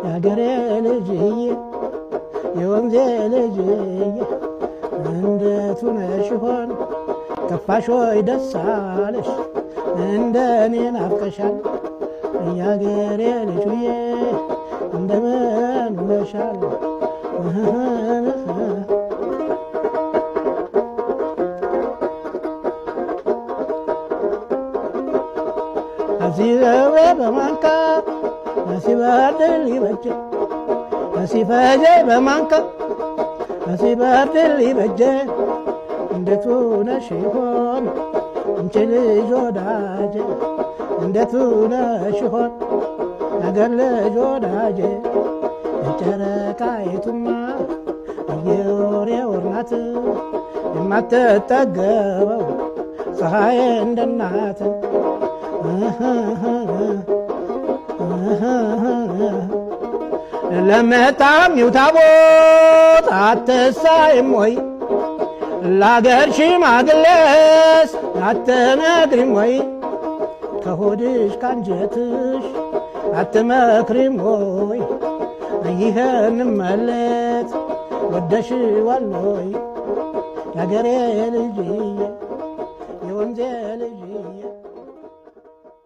የአገሬ ልጅዬ የወንዜ ልጅዬ እንዴት ሆነሽ ይሆን? ከፋሽ ወይ ደስ አለሽ? እንደ እኔ ናፍቀሻል? የአገሬ ልጅዬ እንደምን ውለሻል? ሲዘዌ በማንካ ሲበርድል ይበጀ፣ ሲፈጀ በማንካ ሲበርድል ይበጀ፣ እንዴት ሆነሽ ይሆን አንቺ ልጅ ወዳጄ? እንዴት ሆነሽ ይሆን አገር ልጅ ወዳጄ? የጨረቃይቱማ የወሬ ወርናት የማትጠገበው ፀሐይ እንደናት። ለመጣሚው ታቦት አትሳይም ወይ? ለአገር ሽማግሌስ አትነግሪም ወይ? ከሆድሽ ካንጀትሽ አትመክሪም ወይ? ይህን መለት ወደሽዋል ወይ? የአገሬ ልጅዬ የወንዜ ልጅዬ።